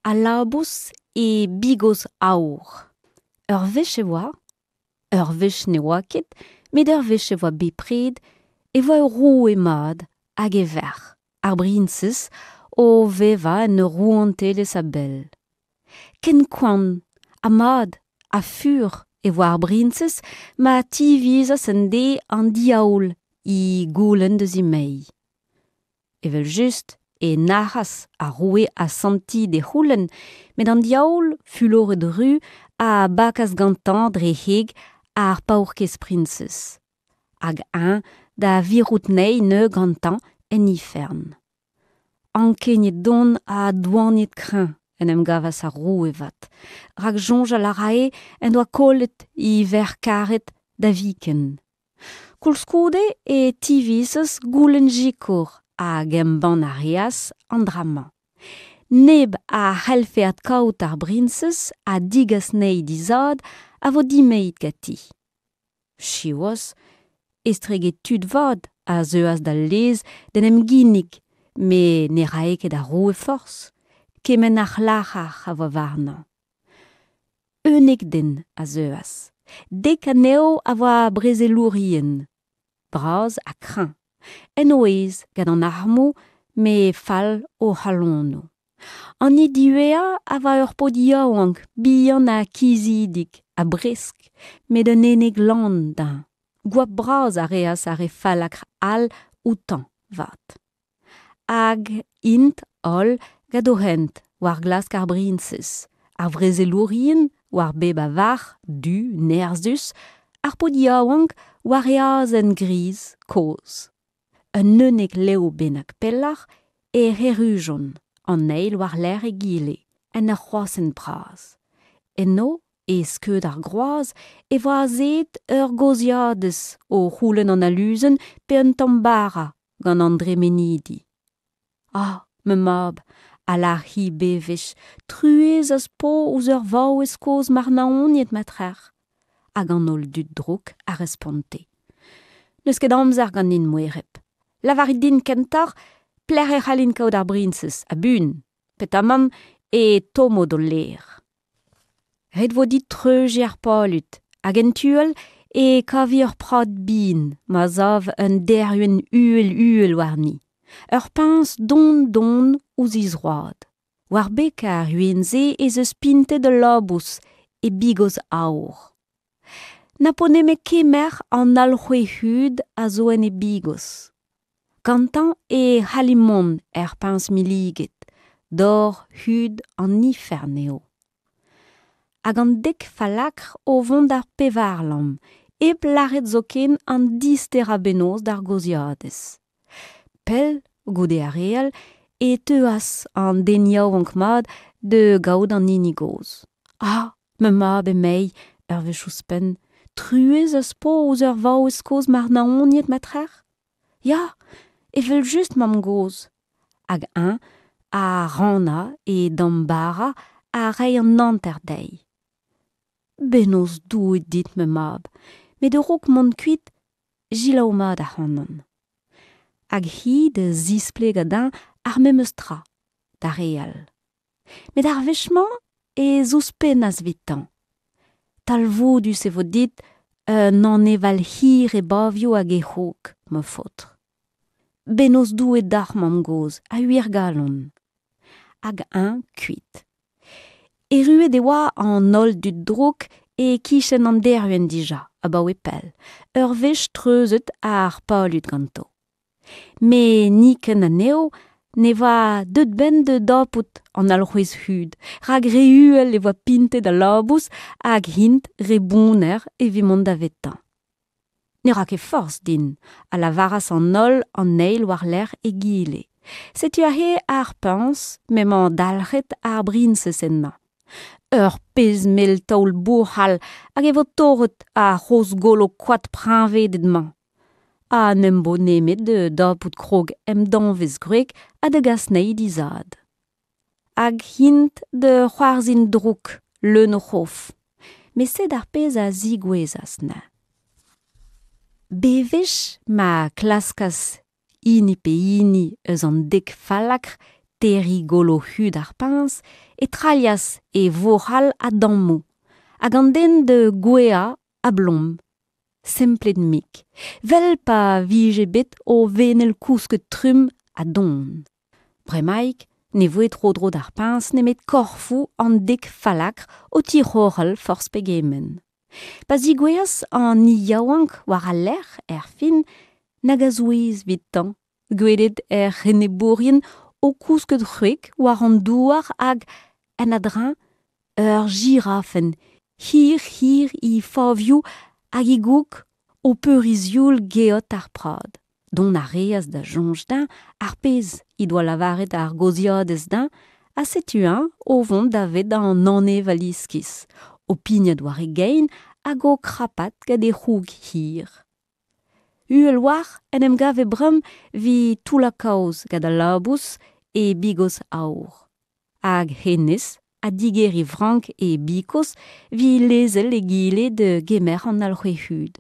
Al labous e bigos aour. Ur wech e oa, ur wech ne oa ket, met ur wech e oa bepred, e oa ur roue mat hag e verc'h, ar briñsez, o vevañ en ur rouantelezh a-bell. Ken koant ha mat ha fur e oa ar briñsez ma tivizas un deiz an diaoul he goulenn da zimeiñ. Evel-just e nac'has ar roue asantiñ d'e c'houlenn, met an diaoul, fuloret-ru, a bakas gantañ dre heg ar paourkaezh priñsez. Hag eñ da virout anezhi neuze gantañ en ifern. Ankeniet-don ha doaniet-kreñv en em gavas ar roue 'vat, rak soñjal a rae en doa kollet e verc'h karet da viken. Koulskoude e tivizas goulenn sikour hag embann a reas an dra-mañ. Neb a c'hellfe adkaout ar briñsez ha degas anezhi d'he zad a vo dimezet ganti. Siwazh, estreget tud vat a zeuas d'al lez d'en em ginnig met ne rae ket ar roue forzh, kement a c'hlac'har a oa warnañ. 11 den a zeuas. Dek anezho a oa brezelourien, bras ha kreñv, en o aez gant an armoù met fall o c'halonoù. An hini diwezhañ a oa ur paotr yaouank, bihan ha kizidik, ha bresk, met un ene glan dezhañ. Goap bras a reas ar re fallakr all outañ 'vat. Hag int holl gant o hent war-glask ar briñsez, ar vrezelourien war bep a varc'h du nerzhus, ar paotr yaouank war e azen griz kozh. Un 11 lev bennak pelloc'h ec'h errujont, an eil war-lerc'h egile, en ur c'hroashent bras. Eno, e skeud ar groaz, e voa azeet ur gozhiadez o c'houlenn an aluzenn pe un tamm bara gant an dremenidi. Ah, ma mab, a lâr-hi bewech, truez az po ouzh ur vaouez kozh marnaoniet ma trec'h. Hag an holl dud drouk a responte. N'eus ket amzer ganin, moereb. Lavarit din kentoc'h pelec'h e c'hallin kaout ar briñsez, ha buan, petamant e tommo d'ho lêr. Ret 'vo dit treuziñ ar palud, hag en tu all e kavi ur prad bihan ma sav un dervenn uhel-uhel warni, ur puñs don-don ouzh he zroad. War beg ar wienn-se ez eus pintet ul labous e bigos aour. Na po nemet kemer an alc'hwez-hud a zo en e bigos. Gantañ e c'halli mont er puñs milliget, dor hud an ifern eo. Hag an dek fallakr o vont d'ar pevarlamm, hep lâret zoken an disterañ bennozh d'ar gozhiadez. Pell goude ar re all e teuas an den yaouank mat da gaout an hini gozh. Ah, ma mab emei, ur wech ouzhpenn, truez az po ouzh ur vaouez kozh marnaoniet ma trec'h? Ya, evel-just, mamm-gozh. Hag eñ ha rannañ e damm bara ha reiñ an hanter dezhi. Bennozh Doue dit, ma mab, met a-raok mont kuit, selaou mat ac'hanon. Hag hi da zisplegañ dezhañ ar memes tra d'ar re all. Met ar wech-mañ ez ouzhpennas evitañ. Talvoudus e vo dit un aneval hir e bavioù hag e c'hog, ma faotr. Bennozh Doue deoc'h, mamm-gozh, a wir galon. Hag eñ kuit. Erruet e oa an holl dud drouk e-kichen an dervenn dija, abaoe pell, ur wech treuzet ar palud ganto. Met nikun anezho ne oa deuet 'benn da dapout an alc'hwez hud, rak re uhel e oa pintet al labous hag int re bonner evit mont davetañ. Ne ra ket forzh din, a lavaras an holl an eil war-lerc'h egile. Setu aze ar puñs m'emañ dalc'het ar briñsez ennañ. Ur pezh mell taol bouc'hal hag e vo torret ar c'hozh golo koad preñvedet-mañ. Ha n'em bo nemet da dapout krog em danvez gwreg ha da gas anezhi d'he zad. Hag int da c'hoarzhin drouk, leun o c'hof. Met sed ar pezh a zigouezhas neuze. Bewech ma klaskas hini pe hini eus an dek fallakr terriñ golo hud ar puñs e trailhas e vouc'hal a-dammoù, hag an den da gouezhañ a-blom, semplet-mik, 'vel pa vije bet o venel kousket trumm ha don. Bremaik ne voe tro-dro d'ar puñs nemet korfoù an dek fallakr o tic'horrel forzh pegement. Pa zigouezhas an hini yaouank war al lec'h, erfin, nag a souezh evitañ gwelet hec'h enebourien o kousket c'hwek war an douar hag, en a-dreñv, ur jirafenn hir-hir he favioù hag he goûg o peuriñ sioul geot ar prad. Dont a reas da soñj dezhañ ar pezh he doa lavaret ar gozhiadez dezhañ ha setu-eñ o vont davet an aneval iskis, o pignat war e gein hag o krapat gant e c'hoûg hir. Uhel 'walc'h en em gave bremañ 'vit toullañ kaoz gant al labous e bigos aour. Hag hennezh ha digeriñ frank e bikos 'vit lezel egile da gemer an alc'hwez hud.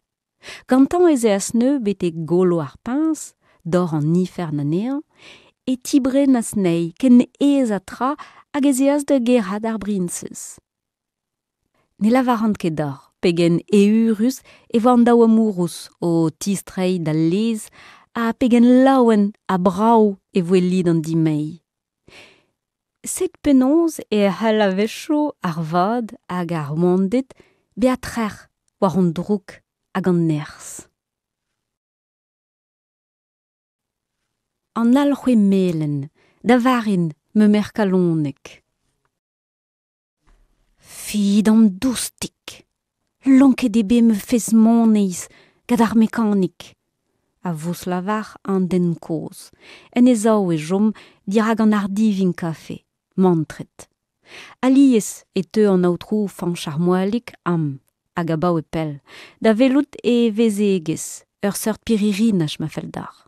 Gantañ ez eas neuze betek golo ar puñs, dor an ifern anezhañ, e tibrennas anezhi ken aes ha tra hag ez eas da gerc'hat ar briñsez. Ne lavaran ket deoc'h pegen eürus e voa an daou amourouz o tistreiñ d'al lez ha pegen laouen ha brav e voe lid an dimeilh. Sed penaos e c'hall a-wechoù ar vad hag ar wanded bezañ trec'h war an droug hag an nerzh. An alc'hwez melen, da Varin, ma merc'h kalonek. Fidamdoustik! Lonket eo bet ma fezh-moneiz gant ar mekanik, a vouslavar an den kozh. En e sav e chom dirak an ardivink-kafe, mantret. Alies e teu an aotrou Fañch ar Moalig amañ, hag abaoe pell, da welout e vezegez, ur seurt pirc'hirinaj ma fell deoc'h.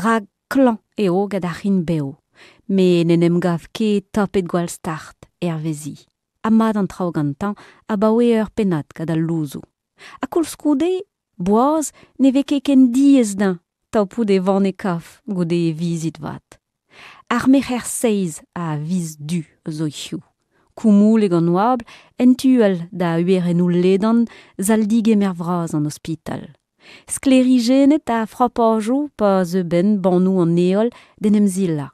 Rak klañv eo gant ar c'hrign-bev, met n'en em gav ket tapet gwall start, hervezi. Ha mat an traoù gantañ abaoe ur pennad gant al louzoù. Ha koulskoude, boaz ne vez ket ken diaes dezhañ tapout e vanne kaf goude e vizit vat. Ar merc'her seizh a viz Du zo hiziv. Koumoulek an oabl en tu all da werennoù ledan sal-digemer vras an ospital. Sklêrijennet a frapajoù pa zeu 'benn bannoù an heol d'en em silañ.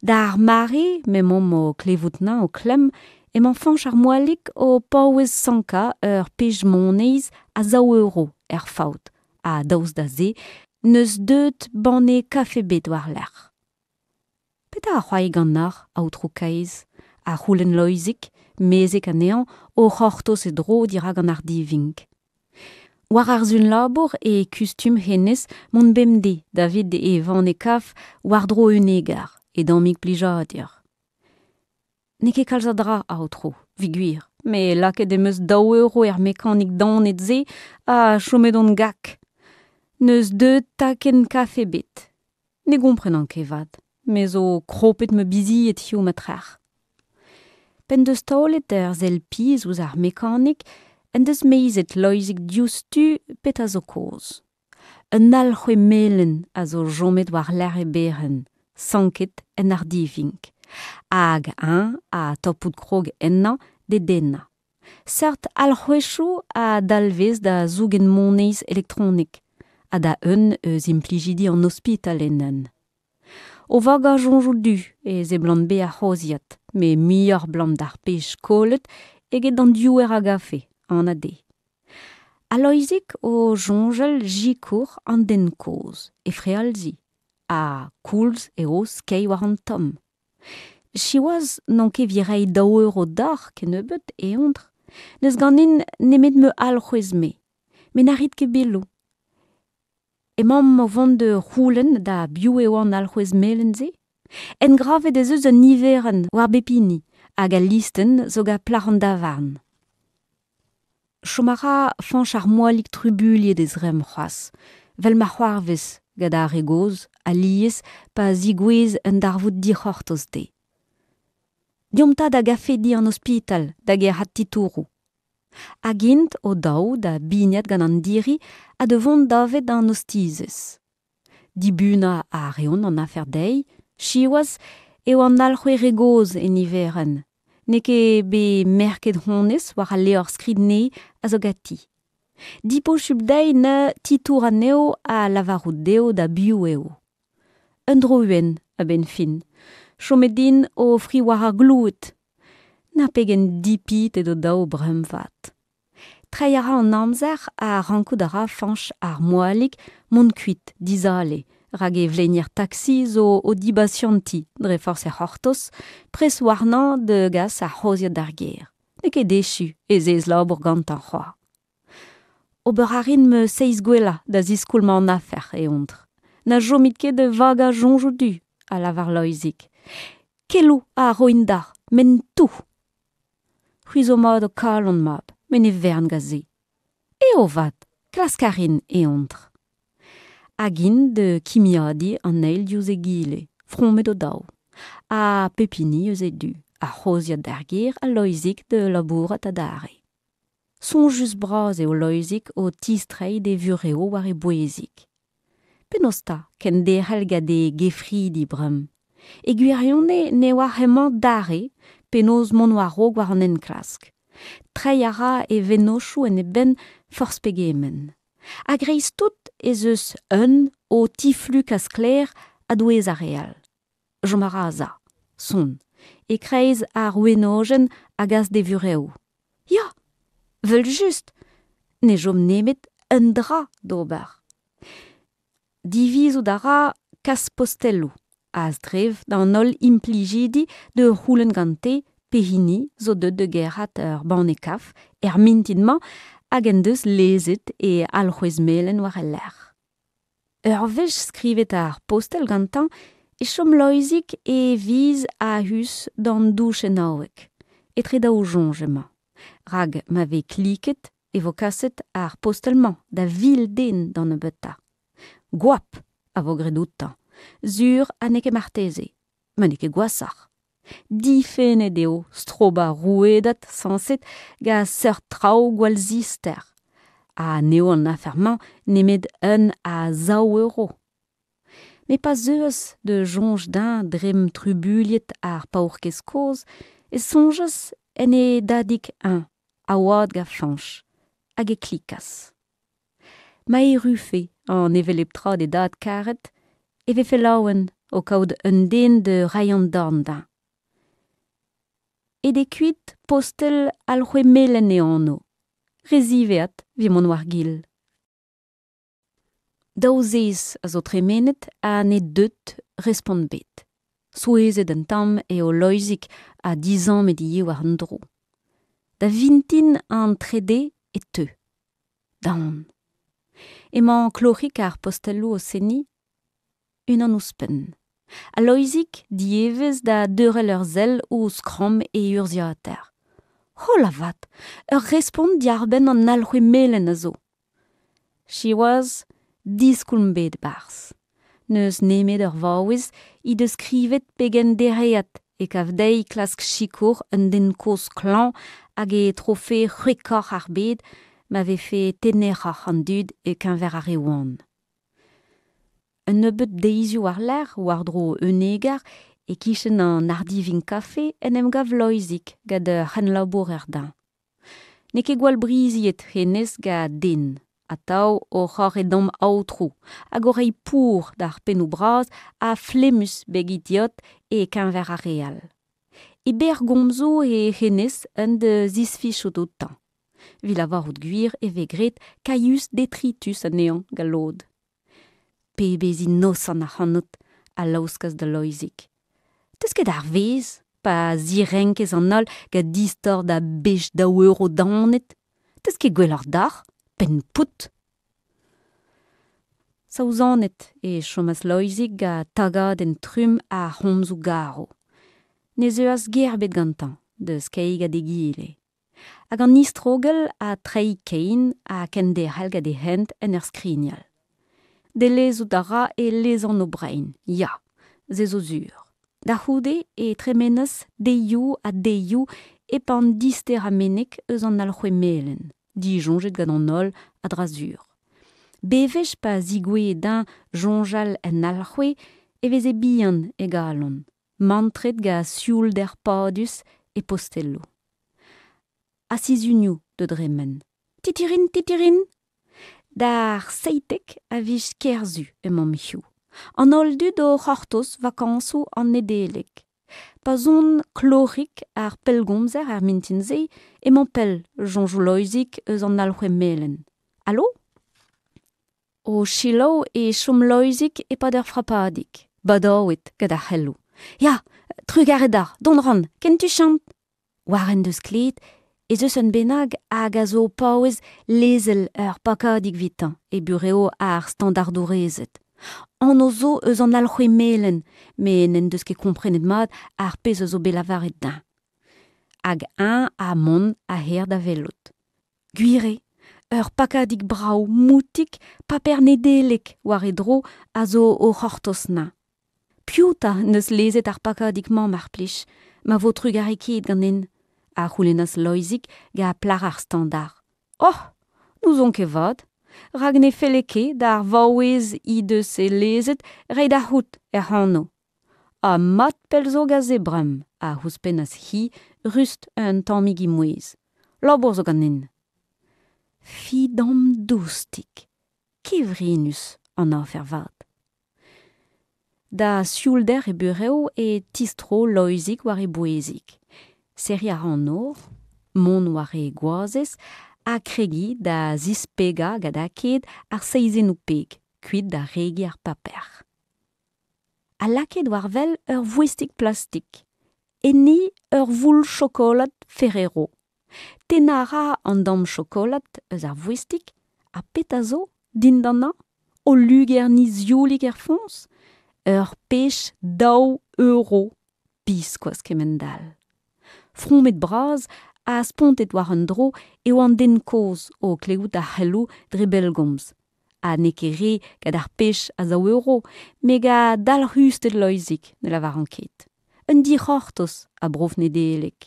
D'ar mare m'emaomp o klevout 'neñ o klemm emañ Fañch ar Moalig o paouez sankañ ur pezh moneiz a zaou euro er faout ha daoust da se n'eus deuet banne kafe ebet war-lerc'h. Petra a c'hoari ganeoc'h, aotrou kaezh? a c'houlenn Loeizig, mezeg anezhañ, o c'hortoz e dro dirak an ardivink. War ar sun-labour e kustum hennezh mont bemdez davet e vanne-kaf war-dro unnek eur, e dammig plijadur. N'eo ket kalz a dra, aotrou, evit gwir, met lakaet em eus daou euro er mekanik daonet-se ha chomet on gak. N'eus deuet takenn kafe ebet. Ne gomprenan ket 'vat, me zo kropet ma bizied hiziv ma trec'h. P'en deus taolet ur sell pizh ouzh ar mekanik en deus meizet Loeizig diouzhtu petra zo kaoz. Un alc'hwez melen a zo chomet war-lerc'h e berenn, sanket en ardivink. Hag eñ ha tapout krog ennañ d'e dennañ. Seurt alc'hwezioù a dalvez da zougen moneiz elektronek ha da un eus implijidi an ospital en-eeun. O vagañ soñjoù du e seblant bezañ ar c'hozhiad, met muioc'h 'blam d'ar pezh kollet eget d'an diouer a gafe, anat eo. Ha Loeizig o soñjal sikour an den kozh, e frealziñ, ha koulz eo skeiñ war an tomm. Siwazh n'on ket evit reiñ daou euro deoc'h kennebeut, eontr. N'eus ganin nemet ma alc'hwez-me. Met na rit ket biloù. Emaomp o vont da c'houlenn da biv eo an alc'hwez melen-se. Engravet ez eus un niverenn war bep hini hag al listenn zo gant plac'h an davarn. Chom a ra Fañch ar Moalig trubuilhet e zremm c'hoazh, 'vel ma c'hoarvez gant ar re gozh alies pa zigouez un darvoud dic'hortoz dezhe. Deomp 'ta da gafedi an ospital da gerc'hat titouroù. Hag int o-daou da bignat gant an diri ha da vont davet an ostizez. Dibunañ a reont an afer dezhi, siwazh eo an alc'hwez re gozh e niverenn. N'eo ket bet merket honnezh war al levr-skrid nevez a zo ganti. Diposupl dezhi neuze titour anezho ha lavarout dezho da biv eo. Un dro-wenn a-benn fin. Chomet int o fri war ar gloued. Na pegen dipitet o-daou bremañ 'vat. Treiñ a ra an amzer ha rankout a ra Fañch ar Moalig mont kuit dizale rak e vlenier taksi zo o dibasiantiñ dre forzh e c'hortoz, pres warnañ da gas ar c'hozhiad d'ar gêr. N'eo ket echu e zeiz-labour gantañ c'hoazh. Ober a rin ma seizh gwellañ da ziskoulmañ an afer, eontr. Na chomit ket da vagañ soñjoù du, a lavar Loeizig. Keloù a roin deoc'h, m'en tou. C'hwi zo mat ho kalon, mab, met ne vern gant se. Eo 'vat, klask a rin, eontr. Hag int da kimiadiñ an eil diouzh egile, fromet o-daou. Ha pep hini eus e du, ar c'hozhiad d'ar gêr ha Loeizig da labourat adarre. Soñjus-bras eo Loeizig o tistreiñ d'e vurev war e bouezig. Penaos 'ta kenderc'hel gant e gefridi bremañ? E gwirionez ne oar hemañ dare penaos mont war-raok war an enklask. Treiñ a ra e vennozhioù en e benn forzh pegement. A-greiz-tout ez eus un o tiflukañ sklaer a-douez ar re all. Chom a ra a-sav, sonn, e-kreiz ar wenojenn a gas d'e vurev. Ya, 'vel-just, ne chom nemet un dra d'ober. Divizout a ra kas posteloù a-strev d'an holl implijidi da c'houlenn gante pehini zo deuet da gerc'hat ur banne kaf er mintin-mañ hag en deus lezet e alc'hwez melen war e lerc'h. Ur wech skrivet ar postel gantañ e chom Loeizig e viz a-us d'an douchennaoueg. Etre daou soñj emañ. Rak ma vez kliket e vo kaset ar postel-mañ da vil den d'an nebeutañ. Goap a vo graet outañ, sur ha n'eo ket marteze, ma n'eo ket gwashoc'h. Difennet eo strobañ rouedad sañset gant seurt traoù gwall zister. Ha n'eo an afer-mañ nemet un a zaou euro. Met pa zeuas da soñj dezhañ dremm trubuilhet ar paourkaezh kozh e soñjas en e dadig-eñ a oad gant Fañch hag e klikas. Ma errufe an hevelep tra d'e dad karet e vefe laouen o kaout un den da reiñ an dorn dezhañ. Aet eo kuit postel alc'hwez melen e anv. Re ziwezhat evit mont war-gil. Daou zez a zo tremenet ha n'eo deut respont ebet. Souezhet un tamm eo Loeizig ha dizammet ivez war an dro. Da vintin an trede e teu. Daon. Emañ kloc'hig ar posteloù o seniñ unan ouzhpenn. Ha Loeizig dievezh da deurel ur sell ouzh skramm e urzhiataer. Holl avat, ur respont diàr-benn an alc'hwez melen a zo. Siwazh, diskoulm ebet e-barzh. N'eus nemet ur vaouez he deus skrivet pegen dereat e kav dezhi klask sikour un den kozh klañv hag e trofe c'hwekoc'h ar bed ma vefe teneroc'h an dud e-keñver ar re wan. Un nebeud deizioù war-lerc'h, war-dro unnek eur, e-kichen an ardivink-kafe en em gav Loeizig gant ur c'henlabourer dezhañ. N'eo ket gwall briziet hennezh gant den, atav oc'h ober e damm aotrou hag o reiñ pour d'ar pennoù bras ha flemmus beg e diod e-keñver ar re all. E berr gomzoù eo hennezh un da zisfichout outañ. Evit lavarout gwir e vez graet Caius Detritus anezhañ gant lod. Pebezh inosant ac'hanout, a laoskas da Loeizig. 'Teus ket ar vezh pa zirenkez an holl gant distor da bech daou euro daonet? 'Teus ket gwelloc'h deoc'h, penn pout? Saouzanet e chomas Loeizig gant tagadenn trumm ar c'homzoù garv. Ne zeuas ger ebet gantañ da skeiñ gant egile. Hag an istrogell ha treiñ kein ha kenderc'hel gant e hent en ur skrignal. Dellezout a ra e lesanv brein, ya, se zo sur. Da c'houde e tremenas deioù ha deioù hep an disterañ meneg eus an alc'hwez melen, disoñjet gant an holl a-dra-sur. Bewech pa zigouezhe dezhañ soñjal en alc'hwez e veze bihan e galon. mantret gant sioulder padus e posteloù. Ha sizhunioù da dremen. Titirin, titirin! D'ar 17 a viz Kerzu emaomp hiziv. An holl dud o c'hortoz vakañsoù an Nedeleg. Pa son kloc'hig ar pellgomzer er mintin-se emañ pell soñjoù Loeizig eus an alc'hwez melen. Alo? O selaou e chom Loeizig e-pad ur frapadig, badaouet gant ar c'heloù. Ya, trugarez deoc'h, dont 'ran, ken tuchant! War en deus klevet ez eus un bennak hag a zo o paouez lezel ur pakadig evitañ e burev ar standardourezed. Anv zo eus an alc'hwez melen met n'en deus ket komprenet mat ar pezh a zo bet lavaret dezhañ. Hag eñ ha mont a-herr da welout. Gwir eo, ur pakadig brav moutik paper Nedeleg war e dro a zo o c'hortoz 'na. Piv 'ta 'n deus lezet ar pakadig-mañ mar plij, ma vo trugarekaet ganin? a c'houlennas Loeizig gant plac'h ar Standard. Oh, n'ouzon ket 'vat, rak ne felle ket d'ar vaouez he deus e lezet reiñ da c'hoût hec'h anv. Ha mat pell zo gant se bremañ, a ouzhpennas-hi rust un tammig he mouezh. Labour zo ganin. Fidamdoustik, kevrinus an afer 'vat. Da sioulder e burev e tistro Loeizig war e bouezig. Serriñ a ra an nor, mont war e goazez ha kregiñ da zispegañ gant aked ar seizennoù-peg kuit da regiñ ar paper. Ha lakaet war wel ur voestig plastik, enni ur voul chokolad Ferrero. Tennañ a ra an tamm chokolad eus ar voestig ha petra zo dindanañ? O lugerniñ sioulik er foñs? Ur pech daou euro biskoazh kemend-all. Fromet-bras ha spontet war un dro eo an den kozh o klevout ar c'heloù dre bellgomz. Ha n'eo ket re gant ar pech a zaou euro, met gant dalc'husted Loeizig ne lavaran ket. Un dic'hortoz a brof Nedeleg.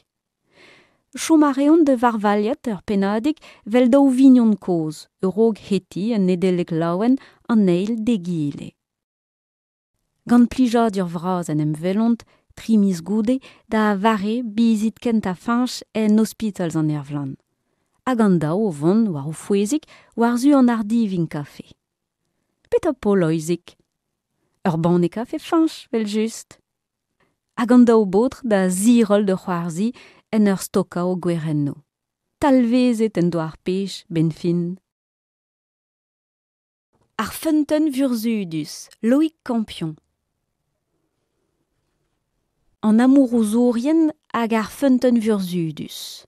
Chom a reont da varvailhat ur pennadig 'vel daou vignon kozh a-raok hetiñ un Nedeleg laouen an eil d'egile. Gant plijadur vras en em welont tri miz goude da vare bizit kentañ Fañch en ospital Sant-Ervlan. Hag an daou o vont war o fouezig war-zu an ardivink-kafe. Petra 'po, Loeizig? Ur banne kafe Fañch, evel-just. Hag an daou baotr da ziroll da c'hoarzhiñ en ur stokañ o gwerennoù. Talvezet en doa ar pech 'benn fin. Ar feunteun vurzhudus, Loïc Campion. An amourouzourien hag ar feunteun vurzhudus.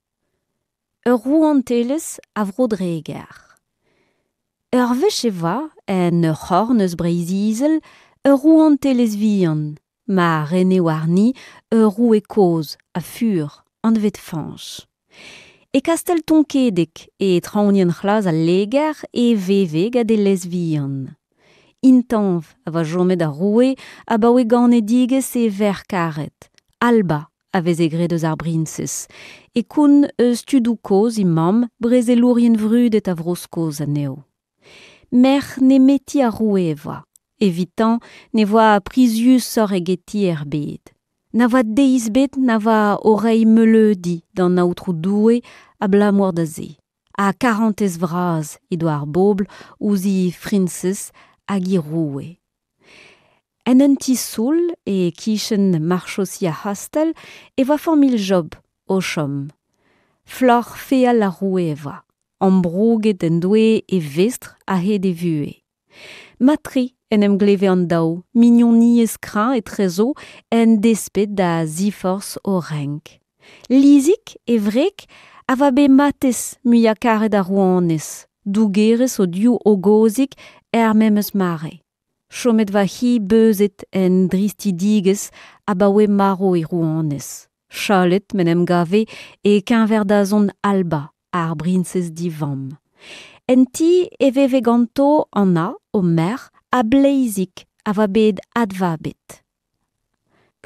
Ur rouantelezh a Vro-Dreger. Ur wech e oa, en ur c'horn eus Breizh-Izel, ur rouantelezh vihan, ma rene warni ur roue kozh ha fur anvet Fañch. E kastell Tonkedeg, e traoñienn c'hlas al Leger, e veve gant e lez vihan. Intañv a oa chomet ar roue abaoe ganedigezh e verc'h karet, Alba a veze graet eus ar briñsez, e koun eus tudoù kozh he mamm, brezelourien vrudet a Vro-Skos anezho. Merc'h nemeti ar roue e oa. Evitañ ne voa priziusoc'h egeti er bed. Na voa deiz ebet na voa o reiñ meuleudi d'an Aotrou Doue abalamour da se. Ha karantez vras he doa ar bobl ouzh he friñsez hag he roue. En un ti-soul e-kichen marchosi ar c'hastell e voa familh Job o chom. Floc'h feal ar roue e voa. Ambrouget en doe e vestr a-hed e vuhez. Mat-tre en em gleve an daou, mignoniezh kreñv etrezo en desped da ziforzh o renk. Lizig, e wreg, a oa bet matezh muiañ-karet ar rouanez, dougerez o div hogozik er memes mare. Chomet 'oa-hi beuzet en dristidigezh abaoe marv e rouanez, chalet m'en em gave e-keñver dazont Alba, ar briñsez divamm. En ti e veve ganto Anna, o merc'h, ha Bleizig a oa bet advabet.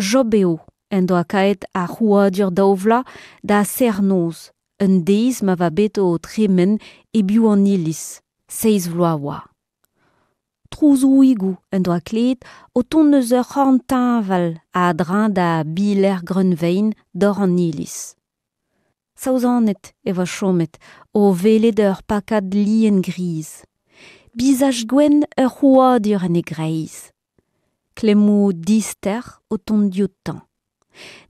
Job eo en doa kaeet ar c'hrouadur daou vloaz da serr-noz, un deiz ma oa bet o tremen e-biou an iliz, seizh vloaz 'oa. Trouzoùigoù en doa klevet o tont eus ur c'horn teñval a-dreñv da biler greunvein dor an iliz. Saouzanet e oa chomet o welet ur pakad lien griz. Bizaj gwenn ur c'hrouadur en e greiz. Klemmoù dister o tont dioutañ.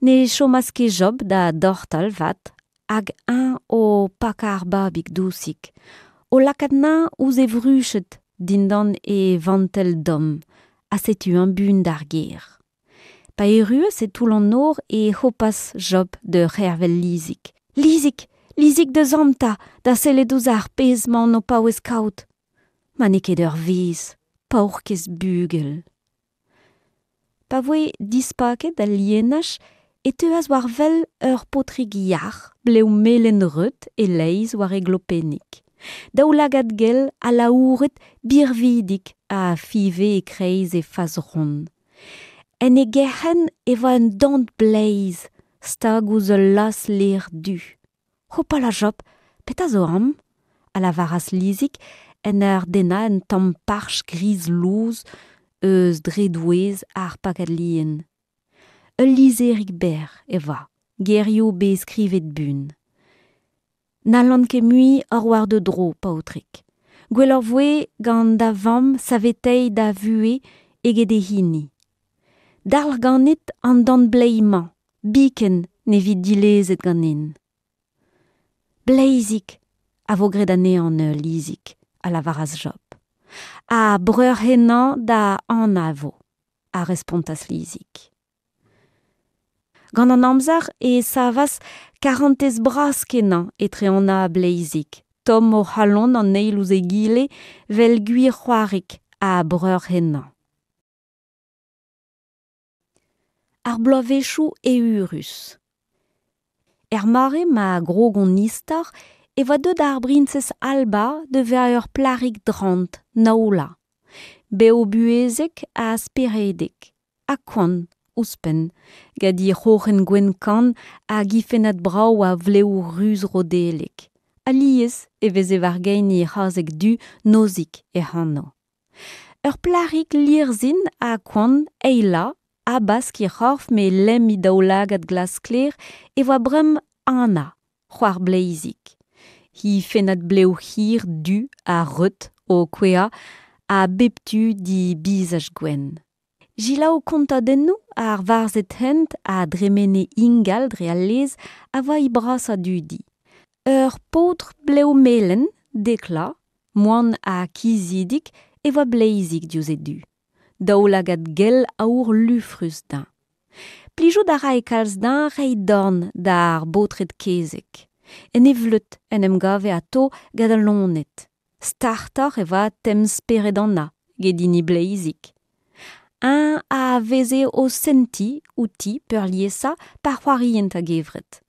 Ne chomas ket Job da dortal 'vat hag eñ o pakañ ar babig dousik, o lakaat anezhañ ouzh e vruched dindan e vantell domm, ha setu-eñ buan d'ar gêr. Pa erruas e toull an nor e hopas Job da c'hervel Lizig. Lizig, Lizig deus amañ 'ta da sellet ouzh ar pezh 'maon o paouez kaout. Ma n'eo ket ur vezh, paourkaezh bugel. Pa voe dispaket al lienaj e teuas war wel ur paotrig yac'h, blev melen-reut e-leizh war e glopennig. Daoulagad gell alaouret birvidik a fiñve e-kreiz e fas ront. En e gerc'henn e oa un dant bleiz stag ouzh ul las-lêr du. Hopala Job, petra zo amañ ? a lavaras Lizig en ur dennañ un tamm parch gris lous eus dre-douez ar pakad lien. Ul lizherig berr e oa, gerioù bet skrivet buan. N'hallan ket mui ober war da dro, paotrig. Gwelloc'h 'voe gant da vamm saveteiñ da vuhez eget he hini. Dalc'h ganit an dant-bleiz-mañ, biken ne vi dilezet ganin. Bleizig a vo graet anezhañ neuze Lizig, a lavaras Job. Ha breur henañ da Anna e vo, a respontas Lizig. Gant an amzer e savas karantez bras-kenañ etre Anna ha Bleizig, tomm o c'halon an eil ouzh egile 'vel gwir c'hoarig ha breur henañ. Ar bloavezhioù eürus. Er mare ma grog hon istor e oa deuet ar briñsez Alba da vezañ ur plac'hig drant, naoulañ, bev-buhezek ha speredek, ha koant ouzhpenn, gant he c'hroc'hen gwenn-kann hag he fennad brav a vlev ruz rodellek. Alies e veze war-gein he c'hazeg du Nozik hec'h anv. Ur plac'hig lirzhin ha koant Eila, habask he c'horf met lemm he daoulagad glas-sklaer, e oa bremañ Anna, c'hoar Bleizig. He fennad blev hir du ha reut o kouezhañ a bep tu d'he bizaj gwenn. Selaou kontadennoù ar varzhed-hent a dremene ingal dre al lez a oa he brasañ dudi. Ur paotr blev melen, Dekla, moan ha kizidik e oa Bleizig diouzh e du. Daoulagad gell aour lufrus dezhañ. Plijout a rae kalz dezhañ reiñ dorn d'ar baotred-kezeg. En e vleud en em gave atao gant al loened. Startoc'h e oa temz-spered Anna get hini Bleizig. Eñ a veze o sentiñ outi peurliesañ pa c'hoarient a-gevret.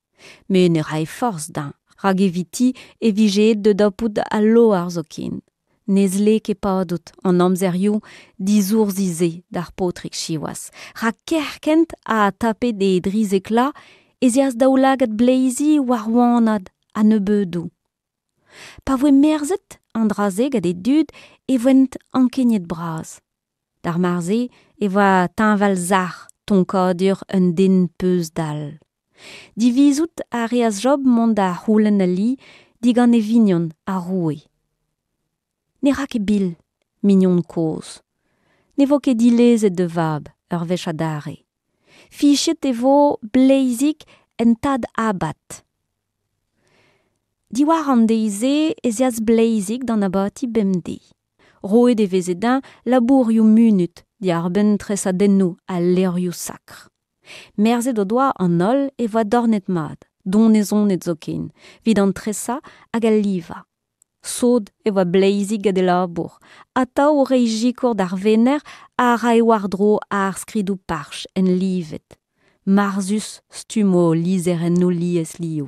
Met ne rae forzh dezhañ, rak eviti e vije aet da dapout al loar zoken. Ne zle ket padout an amzerioù disoursi-se d'ar paotrig siwazh, rak kerkent ha tapet e drizek vloaz ez eas daoulagad bleizi war wanaat a-nebeudoù. Pa voe merzet an dra-se gant e dud e voent ankeniet-bras. D'ar mare-se e oa teñval-sac'h tonkadur un den peuzdall. Divizout a reas Job mont da c'houlenn ali digant e vignon ar roue. Ne ra ket bil, mignon kozh. Ne vo ket dilezet da vab ur wech adarre. Fichet e vo Bleizig en tad abad. Diwar an deiz-se ez eas Bleizig d'an abati bemdez. Roet e veze dezhañ labourioù munut diàr-benn tresadennoù al levrioù sakr. Merzet o doa an holl e oa dornet-mat, donezonet zoken, evit an tresañ hag al livañ. Sot e oa Bleizig gant e labour, atav o reiñ sikour d'ar venec'h a rae war-dro ar skridoù parch enlivet. Marzhus stumm o lizherennoù liesliv.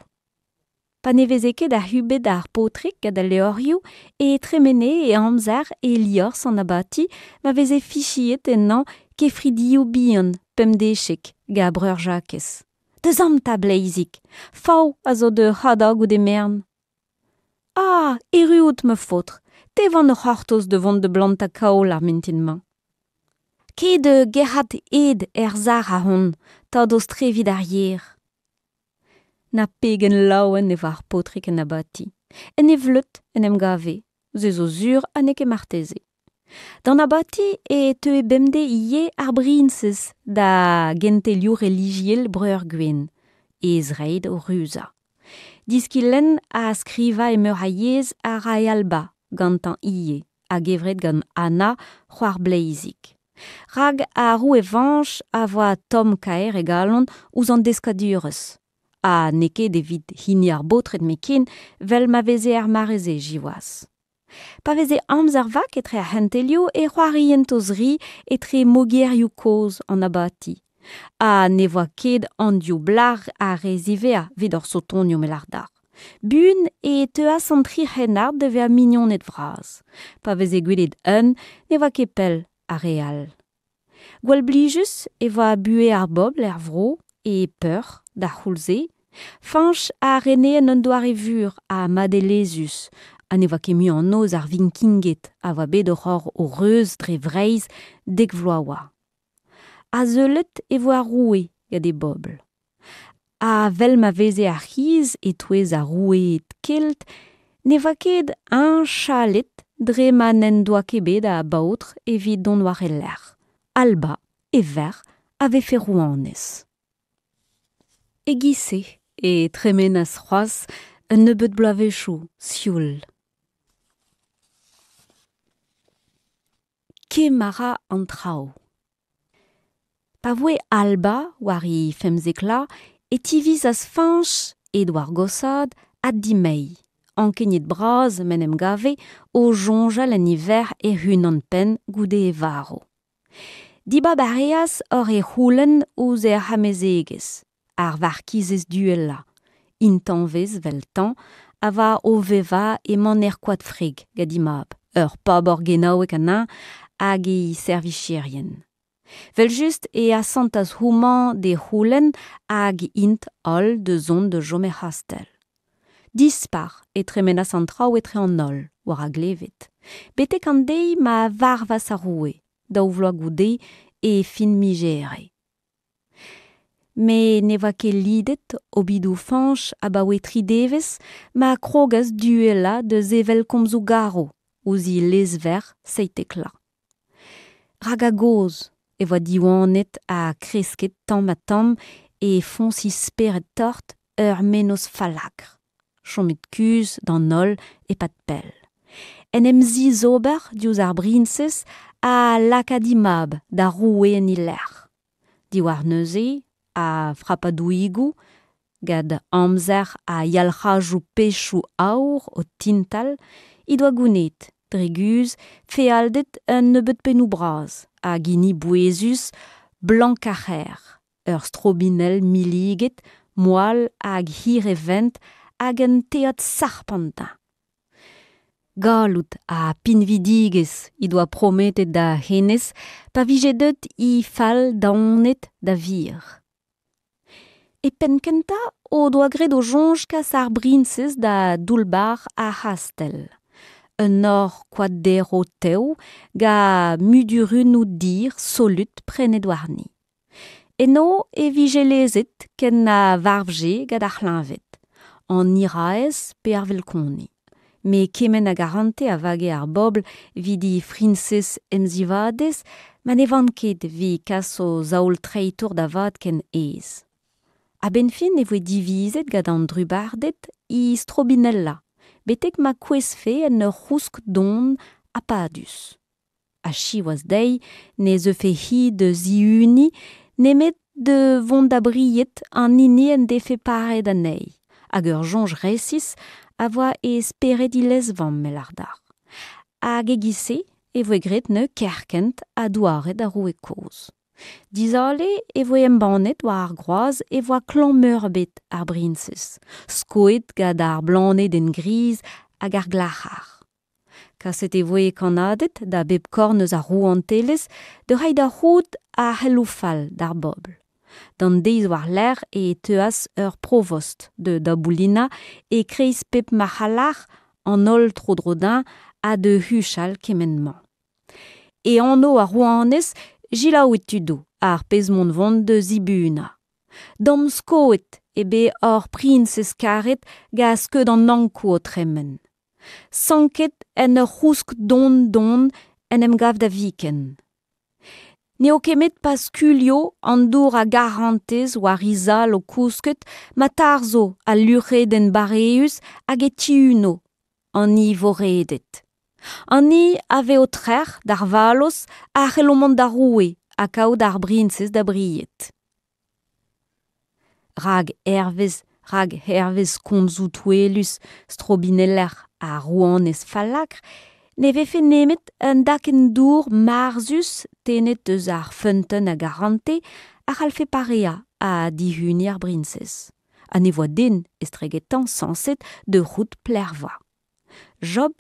Pa ne veze ket ac'hubet ar paotrig gant al levrioù e tremene e amzer e liorzh an abati ma veze fiziet ennañ kefridioù bihan pemdeziek gant breur Jakez. Deus amañ 'ta, Bleizig, fav a zo da hadañ goude merenn. Ah, erru out ma faotr, Te 'van o c'hortoz da vont da blantañ kaol ar mintin-mañ. Kae da gerc'hat ed er sac'h ahont, 'ta d'o streviñ d'ar yer. Na pegen laouen e oa ar paotrig en abati. En e vleud en em gave, se zo sur ha n'eo ket marteze. D'an abati e teue bemdez ivez ar briñsez da gentelioù relijiel Breur Gwenn, he zreid o ruzañ. Deskiñ lenn ha skrivañ e meur a yezh a rae Alba gantañ ivez, a-gevret gant Anna, c'hoar Bleizig. Rak ar roue Fañch a voa tomm-kaer e galon ouzh an deskadurezh. Ha n'eo ket evit hini ar baotred 'met-ken 'vel ma veze er mare-se siwazh. Pa veze amzer vak etre ar c'hentelioù e c'hoarient o-zri etre mogerioù kozh an abati. Ha ne voa ket an div blac'h ar re ziwezhañ evit hor sotonioù me 'lâr deoc'h. Buan e teuas an tri c'hrennard da vezañ mignoned vras. Pa veze gwelet un ne oa ket pell ar re all. Gwall blijus e voa buhez ar bobl er vro e peoc'h d'ar c'houlz-se. Fañch a rene en un doare vur ha madelezhus ha ne oa ket mui an noz ar Vinkinged a oa bet oc'h ober o reuz dre Vreizh dek vloaz 'oa. Azeulet e voe ar roue gant e bobl. Ha 'vel ma veze ar c'hiz e-touez ar roueed kelt ne oa ket eñ chalet dre ma n'en doa ket bet a baotr evit dont war e lerc'h. Alba, e verc'h, a vefe rouanez. E-giz-se e tremenas c'hoazh un nebeud bloavezhioù sioul. Kemm a ra an traoù. Pa voe Alba war he femzek vloaz e tivizas Fañch, aet war goshaat, addimeiñ, ankeniet-bras m'en em gave o soñjal en e verc'h hec'h-unan-penn goude e varv. Dibab a reas oc'h e c'houlenn ouzh hec'h amezegez, ar varkizez duellañ, intañvez 'veltañ, a oa o vevañ e maner Koadfreg gant he mab, ur pabor genaoueg anezhañ, hag he servicherien. Evel-just e asantas homañ d'e c'houlenn hag int holl da zont da chom er c'hastell. Dispar e tremenas an traoù etre an holl, war a gleved, betek an deiz ma varvas ar roue, daou vloaz goude, e fin miz Here. Met ne oa ket lidet obidoù Fañch abaoe tri devezh ma krogas duellañ da sevel komzoù garv ouzh he lezverc'h Seitekla. Rak a-gozh e voa diwanet ha kresket tamm-ha-tamm e foñs he spered tort ur mennozh fallakr, chomet kuzh d'an holl e-pad pell. En em zizober diouzh ar briñsez ha lakaat he mab da roue en he lec'h. Diwar neuze, a-frapadoùigoù, gant amzer ha yalc'hajoù pechoù aour o tintal, he doa gounit, dre guzh, fealded un nebeud pennoù bras hag hini bouezus Blank-ar-C'hêr, ur strobinell milliget, moal hag hir e vent hag un teod sarpant dezhañ. Galloud ha pinvidigezh he doa prometet da hennezh pa vije deuet he fall daonet da wir. E penn-kentañ o doa graet o soñj kas ar briñsez da doull-bac'h ar c'hastell. Un nor koad-derv tev gant mudurunoù dir solut prennet warni. Eno e vije lezet ken na varvje gant ar c'hleñved, an hiraezh pe ar velkoni. Met kement a garante a vage ar bobl evit he friñsez emzivadez ma ne van ket evit kas o zaol treitour da vat ken aes. A-benn fin e voe divizet gant an drubarded he strobinellañ betek ma kouezhfe en ur c'housk don ha padus. Ha siwazh dezhi ne zeufe-hi da zihuniñ nemet da vont da bried an hini en defe paret anezhi, hag ur soñj resis a voa e spered he lezvamm, me 'lâr deoc'h. Hag e-giz-se e voe graet neuze kerkent ha douaret ar roue kozh. Dizale e voe embannet war ar groaz e voa klañv-meurbet ar briñsez, skoet gant ar blanedenn griz hag ar glac'har. Kaset e voe kannaded da bep korn eus ar rouantelezh da reiñ da c'hoût ar c'heloù fall d'ar bobl. D'an deiz war-lerc'h e teuas ur provost da daboulinañ e-kreiz pep marc'hallac'h an holl tro-dro dezhañ ha da huchal kement-mañ. E anv ar rouanez, selaouit tudoù ar pezh m'on vont da zibunañ. Damskoet eo bet hor priñsez karet gant skeud an Ankou o tremen. Sanket en ur c'housk don-don en em gav da viken. N'eo ket 'met pa skuilho an dour a garantez war he zal o kousket ma tarzho al luc'hedenn bareüs hag e tihuno an hi voredet. An hi a vezo trec'h d'ar vallozh a c'hello mont da roue ha kaout ar briñsez da bried. Rak hervez rak hervez komzoù touellus strobineller ar rouanez fallakr ne vefe nemet un dakenn dour marzhus tennet eus ar feunteun a garante a c'hallfe pareañ ha dihuniñ ar briñsez. Ha ne voa den estregetañ sañset da c'hoût plerva. Job,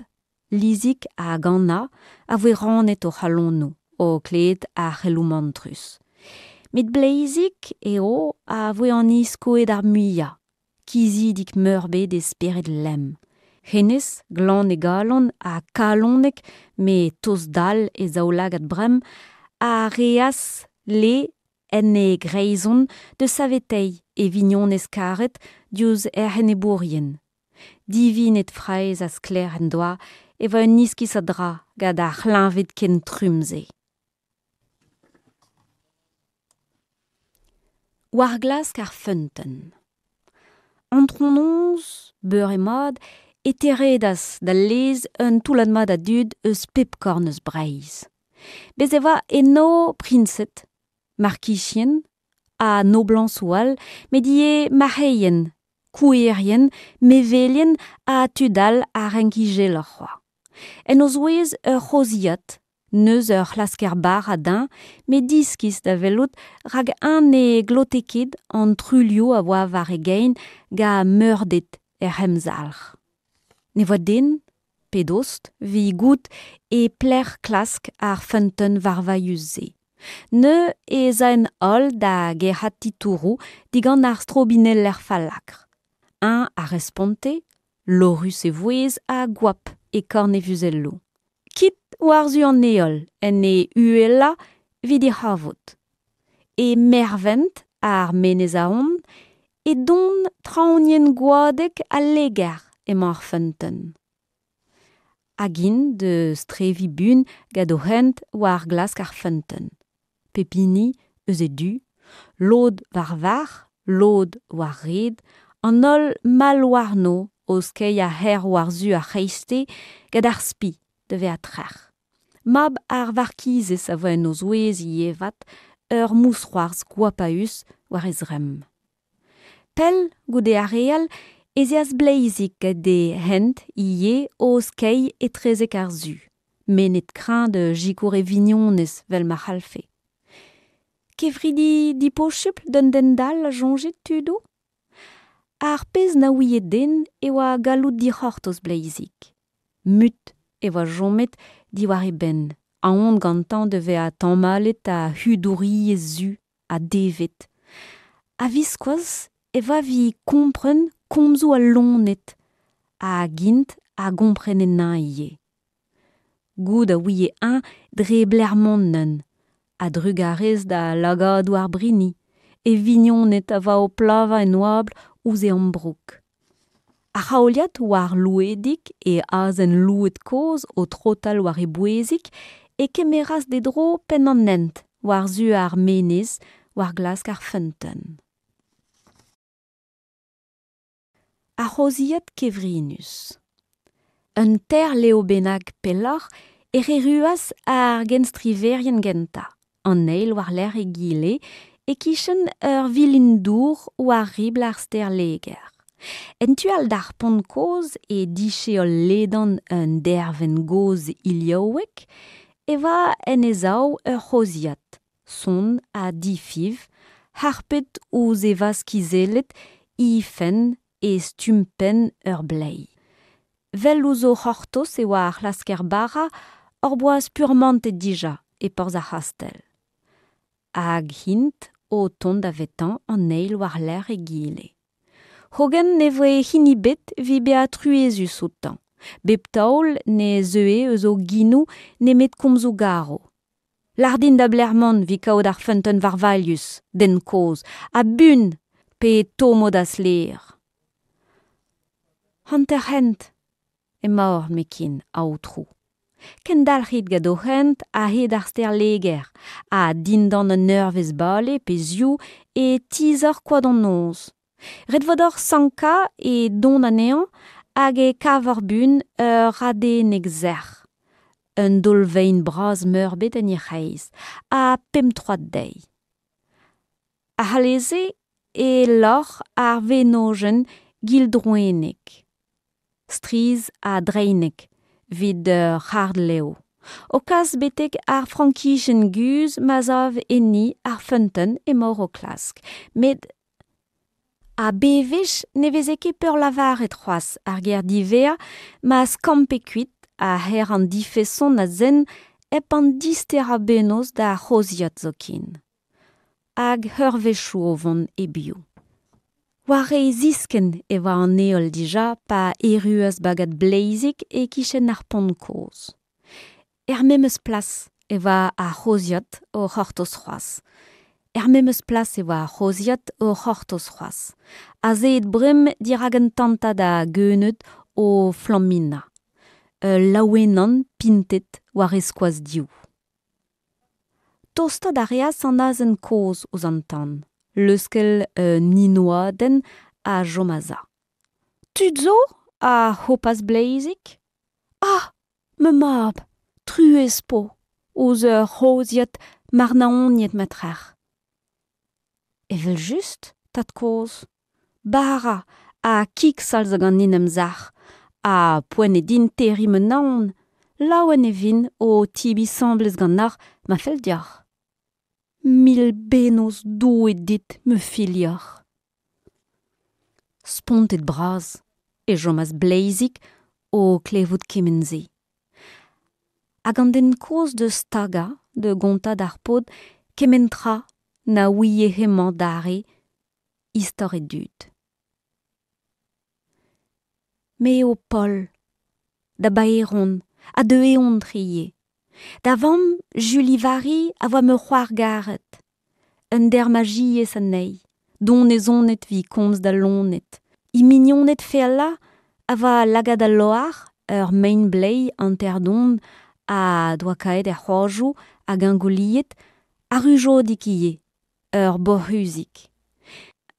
Lizig hag Anna a voe rannet o c'halonoù o klevet ar c'heloù mantrus. Met Bleizig eo a voe an hini skoet ar muiañ, kizidik-meurbet e spered lemm. Hennezh, glan e galon ha kalonek met tost-dall e zaoulagad bremm, a reas le en e greizon da saveteiñ e vignonez karet diouzh hec'h enebourien. Divinet fraezh ha sklaer en doa e oa un iskis a dra gant ar c'hleñved ken trumm-se. War-glask ar feunteun. Antronoz, beure-mat, e teredas d'al lez un toullad mat a dud eus pep korn eus Breizh. Bez' e oa eno priñsed, markizien ha noblañsoù all, met ivez marc'heien, kouerien, mevelien ha tud all a renk izeloc'h c'hoazh. En o zouez ur c'hozhiad, neuz ur c'hlasker-bara dezhañ, met diskis da welout rak eñ ne glote ket an truilhoù a oa war e gein gant meurded hec'h emzalc'h. Ne voa den, pe dost, evit goût e pelec'h klask ar feunteun varvailhus-se. Neuze ez aent holl da gerc'hat titouroù digant ar strobineller fallakr. Eñ a responte, lorc'hus e vouezh ha goap e korn e vuzelloù. Kit war-zu an heol en e uhelañ evit he c'havout. E mervent ar Menez-Ahont, e don traoñienn goadek al Leger emañ ar feunteun. Hag int da streviñ buan gant o hent war glask ar feunteun. Pep hini eus e du, lod war varc'h, lod war red, an holl mall warno o skeiñ a-herr war-zu ar c'hreisteiz gant ar spi da vezañ trec'h. Mab ar varkizez a voe en o zouez ivez 'vat, ur mousc'hoarzh goapaüs war e zremm. Pell goude ar re all ez eas Bleizig gant e hent ivez o skeiñ etrezek ar su, mennet kreñv da sikour e vignonez 'vel ma c'hallfe. Kefridi diposupl d'un den dall a soñjit, tudoù? Ar pezh na ouie den e oa galloud dic'hortoz Bleizig. Mut e oa chomet diwar e benn, aon gantañ da vezañ tamallet a hudouriezh zu ha devet. A-viskoazh e oa evit kompren komzoù al loened hag int a gomprene anezhañ ivez. Goût a ouie-eñ dre belec'h mont neuze, a-drugarez da lagadoù ar brini, e vignoned a oa o plavañ en oabl ouzh e ambroug. A-c'haoliad war louedig e azen louet kozh o trotal war e bouezig e kemeras d'e dro penn an hent war-zu ar menez war-glask ar feunteun. Ar c'hozhiad kevrinus. Un teir lev bennak pelloc'h ec'h erruas ar genstriverien gentañ, an eil war-lerc'h egile, e-kichen ur vilin-dour war ribl ar stêr Leger. En tu all d'ar pont kozh e disheol ledan un dervenn gozh iliaouek e oa en e sav ur c'hozhiad, sonn ha difiñv, harpet ouzh e vazh kizellet he fenn e stumm penn ur bleiz. Vel ouzh o c'hortoz e oa ar c'hlasker-bara hor boa spurmantet dija e porzh ar c'hastell. Hag int o tont davetañ an eil war-lerc'h egile. Hogen ne voe hini ebet evit bezañ truezus outañ. Bep taol ne zeue eus o ginou nemet komzoù garv. Lâr din da belec'h mont evit kaout ar feunteun varvailhus, den kozh, ha buan pe e tommo da'z lêr. Hanter-hent emaoc'h nemetken, aotrou. Kendalc'hit gant ho hent a-hed ar stêr Leger ha dindan un eurvezh bale pe ziv e tizhoc'h Koad an Noz. Ret 'vo deoc'h sankañ e don anezhañ hag e kavoc'h buan ur radeneg sec'h, un daol-vein bras-meurbet en he c'hreiz, ha pemp troad dezhi. Ac'halese e loc'h ar wenodenn gildroennek, strizh ha dreinek evit ur c'hard lev, o kas betek ar frankichenn guzh ma sav enni ar feunteun emaoc'h o klask, met Ha bewech ne veze ket peurlavaret c'hoazh ar ger diwezhañ ma skampe kuit a-herr an difeson a zen hep an disterañ bennozh d'ar c'hozhiad zoken. Hag eurvezhioù o vont hebiou. War e ziskenn e oa an heol dija pa erruas bagad Bleizig e-kichen ar pont kozh. Er memes plas e oa ar c'hozhiad o c'hortoz c'hoazh. Er memes plas e oa ar c'hozhiad o c'hortoz c'hoazh. Azeet bremañ dirak un tantad a geuneud o flamminañ. Ul laouenan pintet war e skoaz div. Tostaat a reas an azen kozh ouzh an tan, leuskel un inoadenn ha chom a-sav. Tud zo? a hopas Bleizig. Ah! Ma mab, truez 'po ouzh ur c'hozhiad marnaoniet ma trec'h. Evel-just, tad-kozh, bara ha kig-sall zo ganin em sac'h, ha poent eo din terriñ ma naon. Laouen e vin o tebriñ 'sambles ganeoc'h ma fell deoc'h. Mil bennozh Doue dit, ma filhor. Spontet-bras e chomas Bleizig o klevout kement-se. Hag an den kozh da stagañ da gontañ d'ar paotr kement tra na ouie hemañ dare istor e dud. Me eo Paol, da baeron ha da eontr ivez. Da vamm Juli-Vari a oa ma c'hoar garet. Un dermajiez anezhi, donezonet evit komz d'al loened. He mignoned fealañ a oa lagad al loar, ur maen-bleiz hanter-don a doa kaeet er c'hoajoù hag eñ gouliet, ha Rujodig ivez, ur boc'huzig.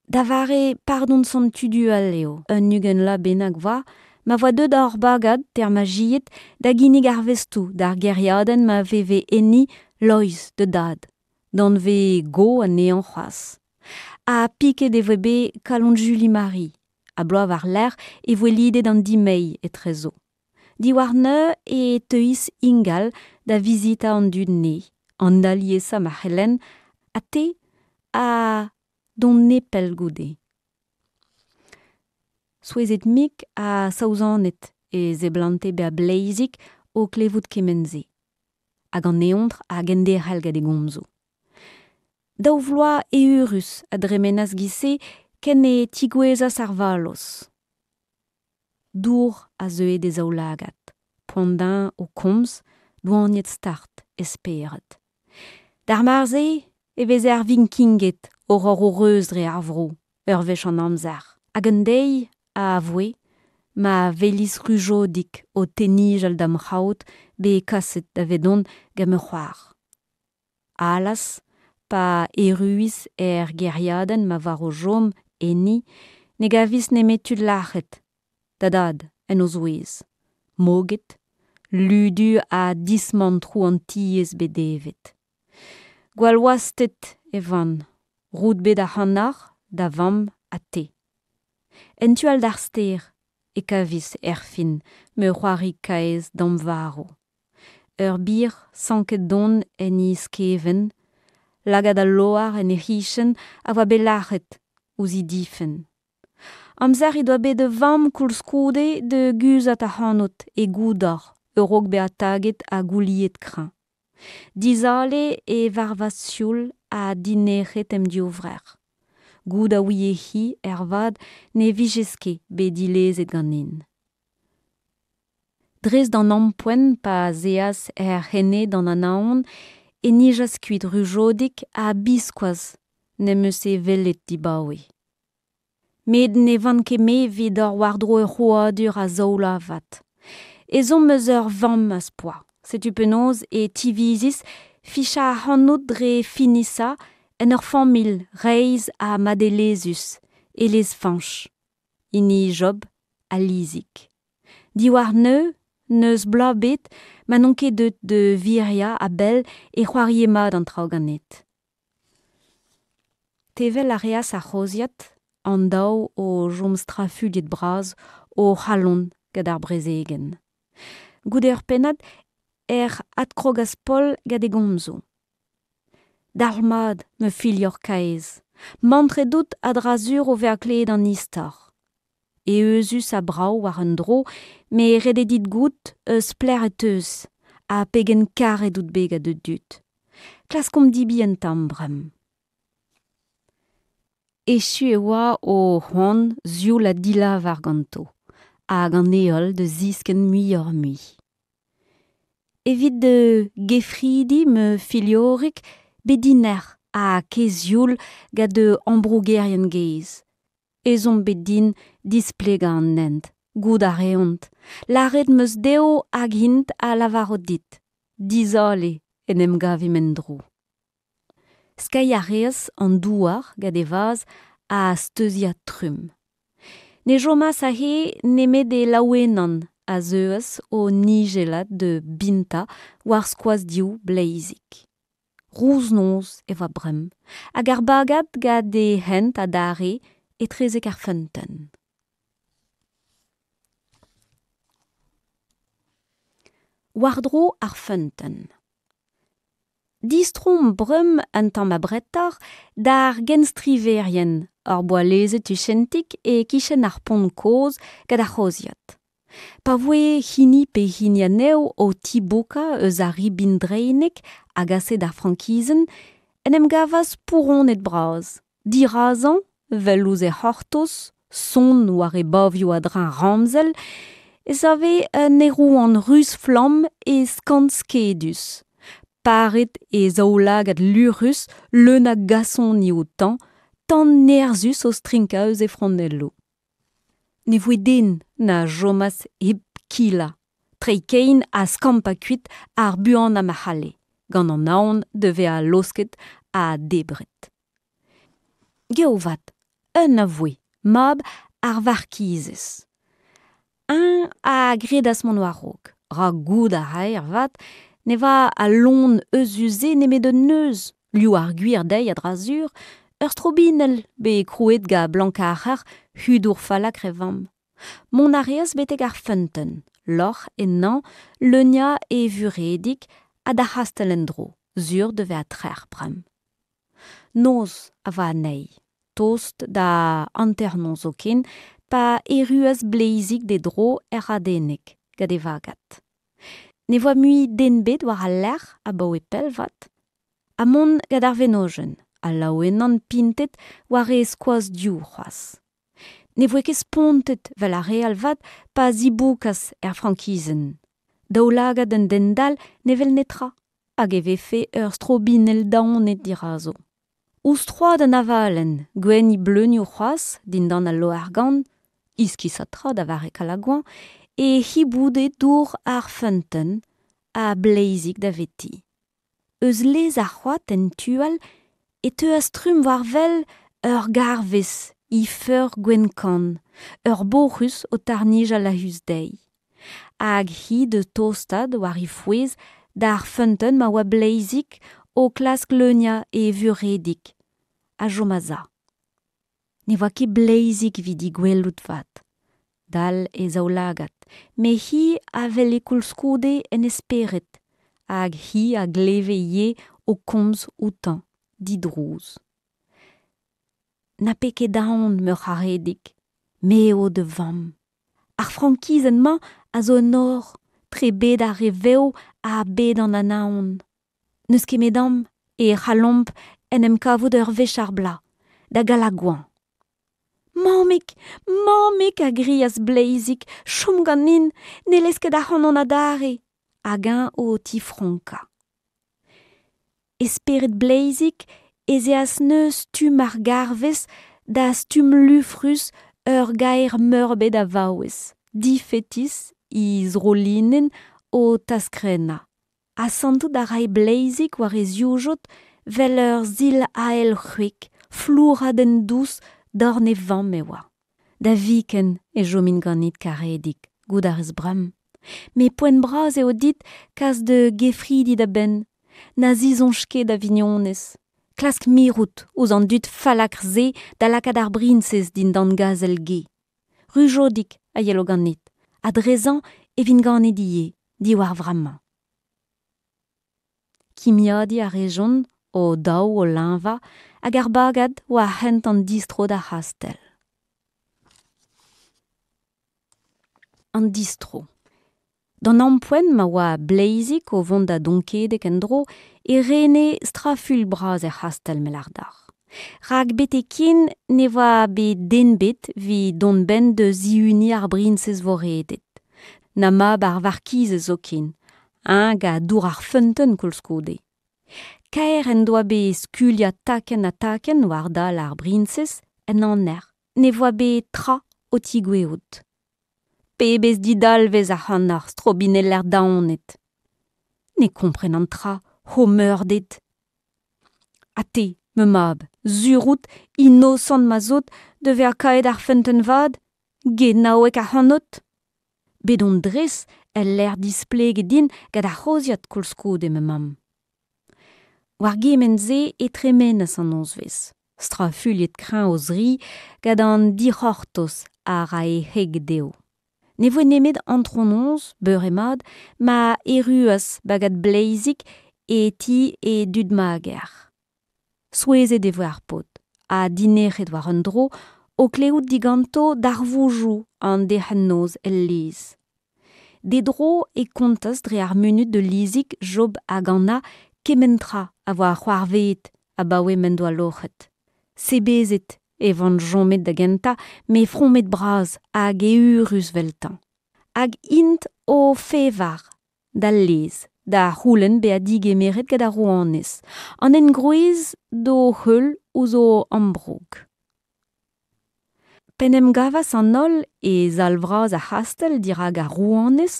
Da vare pardon Sant Tudual eo, un 20 vloaz bennak 'oa, ma voa deuet hor bagad termajied da ginnig arvestoù d'ar gêriadenn ma veve enni Loeiz, da dad, danvez go anezhañ c'hoazh. Ha piket e voe bet kalon Juli-Mari, ha bloaz war-lerc'h e voe lidet an dimeiñ etrezo. Diwar neuze e teuis ingal da vizitañ an dud-ne, an aliesañ ma c'hellen, ha te ha dont nepell goude. Souezhet-mik ha saouzanet e seblante bezañ Bleizig o klevout kement-se. Hag an eontr a genderc'hel gant e gomzoù. Daou vloaz eürus a dremenas 'giz-se ken e tigouezhas ar vallozh. Dour a zeue d'e zaoulagad, poan-deñ o komz, doaniet-start e spered. D'ar mare-se e veze ar Vikinged o ober o reuz dre ar vro, ur wech an amzer. Hag un deiz a voe ma welis Rujodig o tenijal da'm c'haout bet kaset davedon gant ma c'hoar. Allas, pa erruis er gêriadenn ma oar o chom enni, ne gavis nemet tud lac'het, da dad en o zouez, moged, ludu ha dismantroù an tiez bet devet. Gwall wastet e oan, roud bet ac'hanoc'h, da vamm ha te. En tu all d'ar stêr e kavis erfin ma c'hoari kaezh damvarv. Ur bir sanket don en he skevent, lagad al loar en he c'hichen a oa bet lac'het ouzh he difenn. Amzer he doa bet da vamm koulskoude da guzhat ac'hanout e goudor a-raok bezañ taget ha gouliet kreñv. Dizale e varvas sioul ha dinec'het em divrec'h. Goût a ouie-hi ervat ne vijes ket bet dilezet ganin. Dres d'an ampoent pa 'z eas hec'h ene d'an Anaon e nijas kuit Rujodig ha biskoazh n'em eus e welet dibaoe. Met ne van ket me evit ober war-dro ur c'hrouadur a zaou vloaz. Ezhomm eus ur vamm az poa. Setu penaos e tivizis fichañ ac'hanout dre finisañ en ur familh reizh ha madelezhus e lez Fañch, hini Job ha Lizig. Diwar neuze n'eus bloaz ebet ma n'on ket deuet da wiriañ a-bell e c'hoarie mat an traoù ganit. Tevel a reas ar c'hozhiad, an daou o chom strafuilhet-bras o c'halon gant ar brezegenn. Goude ur pennad ec'h adkrogas Paol gant e gomzoù. Dalc'hmat, ma filhor kaezh, mantret out a-dra-sur o vezañ klevet an istor. Euzhus ha brav war un dro, met ret eo dit goût eus pelec'h e teus ha pegen karet out bet gant da dud. Klaskomp debriñ un tamm bremañ. Echu e oa o c'hoant sioul ha dilavar ganto, hag an heol da ziskenn muioc'h-mui. Evit da gefridi ma filhorig bet dinec'h ha kaezh sioul gant da ambrougerien gaezh. Ezhomm bet din displegañ an hent, goût a reont. Lâret 'm eus dezho hag int a lavaro dit. Dizale en em gavimp en-dro. Skeiñ a reas an douar gant e vazh ha steuziañ trumm. Ne chomas aze nemet e laouenan a zeuas o nijellat da bintañ war skoaz div bleizig. Rouz-noz e oa bremañ, hag ar bagad gant e hent adarre etrezek ar feunteun. War-dro ar feunteun. Distroomp bremañ un tamm abretoc'h d'ar genstriverien hor boa lezet tuchentik e-kichen ar pont kozh gant ar c'hozhiad. Pa voe hini pe hini anezho o tiboukañ eus ar ribin dreinek a gase d'ar frankizenn en em gavas spouronet-bras. Dirazañ, 'vel ouzh e c'hortoz, sonn war e bavioù a-dreñv ramzel, e save un aerouant ruz-flamm e skant skedus, paret e zaoulagad luc'hus leun a gasoni outañ, tan nerzhus o strinkañ eus e fronelloù. Ne voe den na chomas hep kilañ, treiñ kein ha skampañ kuit ar buanañ ma c'halle, gant an aon da vezañ laosket ha debret. Geo 'vat, un a voe, mab ar varkizez. Eñ a gredas mont war-raok, rak goût a rae avat ne oa al loen euzhus-se nemet un neuz, liv ar gwir dezhi a-dra-sur, ur strobinell bet krouet gant Blankarc'her hudour fallakr e vamm. Mont a reas betek ar feunteun, lorc'h ennañ leuniañ e vuredig ha d'ar c'hastell en-dro, sur da vezañ trec'h bremañ. Noz a oa anezhi, tost da hanternoz zoken, pa erruas Bleizig d'e dro er Radeneg gant e vagad. Ne voa mui den bet war al lec'h abaoe pell 'vat. Ha mont gant ar wenojenn, al laouenan pintet war e skoaz div c'hoazh. Ne voe ket spontet 'vel ar re all 'vat pa ziboukas er frankizenn. Daoulagad un den dall ne wel netra, hag e vefe ur strobinell daonet dirazo. Ouzh troad an avalenn, gwenn he bleunioù c'hoazh dindan al loar-gann, iskisat tra da vare Kalagoañ, e hiboude dour ar feunteun ha Bleizig daveti. Eus lez ar c'hoad en tu all e teuas trumm war wel ur garvez he feur gwenn-kann, ur boc'hus o tarnijal a-us dezhi. Hag hi da tostaat war he fouez d'ar feunteun ma oa Bleizig o klask leuniañ e vuredig, a chom a-sav. Ne oa ket Bleizig evit he gwelout 'vat, dall e zaoulagad, met hi a wele koulskoude en he spered, hag hi a gleve ivez o komz outañ, didrouz. Na pe ket aon, ma c'haredig, me eo da vamm. Ar frankizenn-mañ a zo un nor tre bed ar re vev ha bed an anaon. N'eus ket met amp e c'hallomp en em kavout ur wech ar bloaz, da gala-goañv. Mammig! Mammig! a grias Bleizig, chom ganin, ne lez ket ac'hanon adarre! Hag eñ o tifronkañ. E spered Bleizig ez eas neuze stumm ar garvez da stumm lufrus ur gaer-meurbet a vaouez, difetis he zrolinenn o taskrenañ. Ha santout a rae Bleizig war e zivjod 'vel ur sil-ael c'hwek, flouradenn dous dorn e vamm e oa. Da viken e chomin ganit, karedig, goût a rez bremañ. Met poent bras eo dit kas da gefridi da benn. Na zisoñj ket da vignonez. Klask mirout ouzh an dud fallakr-se da lakaat ar briñsez dindan gazel-ge. Rujodig a yelo ganit, ha drezañ e vin ganit ivez, diwar vremañ. Kimiadiñ a rejont, o-daou o leñvañ, hag ar bagad war hent an distro d'ar c'hastell. An distro. D'an ampoent ma oa Bleizig o vont da Donkedeg en-dro e rene strafuilh bras er c'hastell, me 'lâr deoc'h. Rak betek ken ne oa bet den 'bet evit dont 'benn da zihuniñ ar briñsez voredet. Na mab ar varkizez zoken, eñ gant dour ar feunteun koulskoude. Kaer en doa bet skuilhañ takenn ha takenn war dal ar briñsez en aner, ne voa bet tra o tigouezhout. Pebezh didalvez ac'hanoc'h, strobineller daonet! Ne komprenan tra, ho meurded! Ha te, ma mab, sur out, inosant ma 'z out, da vezañ kaeet ar feunteun vat, genaoueg ac'hanout? Bet on dres el lec'h displeget din gant ar c'hozhiad koulskoude, ma mamm. War gement-se e tremenas an nozvezh, strafuilhet-kreñv o-zri gant an dic'hortoz a rae heg dezho. Ne voe nemet antronoz, beure-mat, ma erruas bagad Bleizig e ti e dud-mager. Souezhet e voe ar paotr, ha dinec'het war un dro o klevout diganto darvoudoù an derc'hent-noz el lez. D'e dro e kontas dre ar munud da Lizig, Job hag Anna kement tra a oa c'hoarvezet abaoe m'en doa loc'het. Sebezet e oant chomet da gentañ met fromet-bras hag eürus 'veltañ. Hag int o-fevar d'al lez da c'houlenn bezañ degemeret gant ar rouanez, an engroez d'o heul ouzh o ambroug. P'en em gavas an holl e sal vras ar c'hastell dirak ar rouanez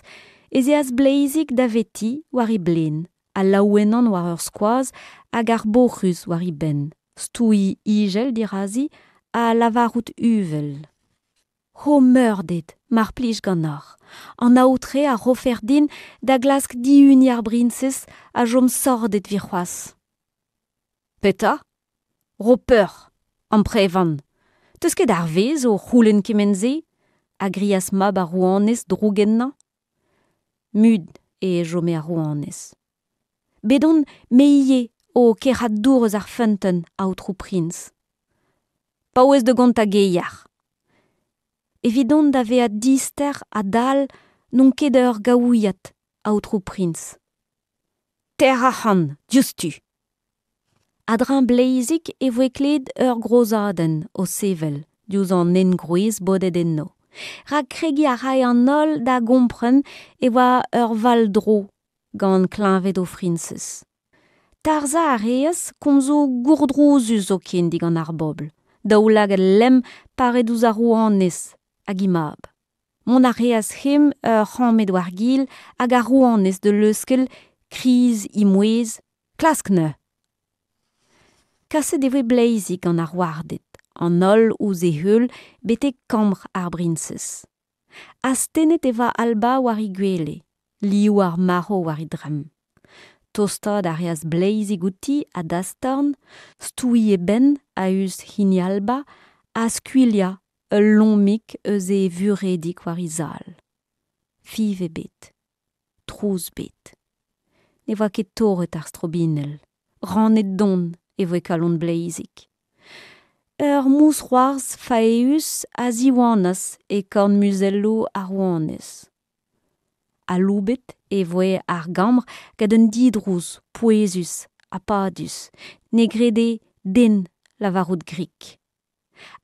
ez eas Bleizig daveti war he blen, al laouenan war ur skoaz hag ar boc'hruz war e benn, stouiñ ijel dirazi ha lavarout uvel. Ho meurded, mar plij ganeoc'h, an aotre a rofec'h din da glask dihuniñ ar briñsez a chom sordet evit c'hoazh. Petra ? Ro peoc'h, amprevan. 'Teus ket ar vezh o c'houlenn kement-se ? a grias mab ar rouanez droug ennañ. Mut e chome ar rouanez. Bet on me ivez o kerc'hat dour eus ar feunteun, aotrou priñs. Paouez da gontañ geier. Evidon da vezañ dister ha dall n'on ket ur gaouiad, aotrou priñs. Tec'h ac'hann, diouzhtu ! A-dreñv Bleizig e voe klevet ur grozadenn o sevel diouzh an engroez bodet eno, rak kregiñ a rae an holl da gompren e oa ur wall-dro gant kleñved o friñsez. Tarzhañ a reas komzoù gourdrouzus zoken digant ar bobl, daoulagad lemm paret ouzh ar rouanez hag he mab. Mont a reas hemp ur c'hammed war-gil hag ar rouanez da leuskel kriz he mouezh Klask neuze ! Kaset e voe Bleizig gant ar warded, an holl ouzh e heul betek kambr ar briñsez. Astennet e oa Alba war he gwele, liv ar marv war he dremm. Tostaat a reas Bleizig outi a-dastorn, stouiñ e benn a-us hini Alba ha skuilhañ ul lommig eus e vuredig war he zal. Fiñv ebet. Trouz 'bet. Ne oa ket torret ar strobinell. Rannet don e voe kalon Bleizig. Ur mousc'hoarzh faeüs a ziwanas e korn muzelloù ar rouanez. Aloubet e voe ar gambr gant un didrouz pouezus ha padus. Ne grede den lavarout grik.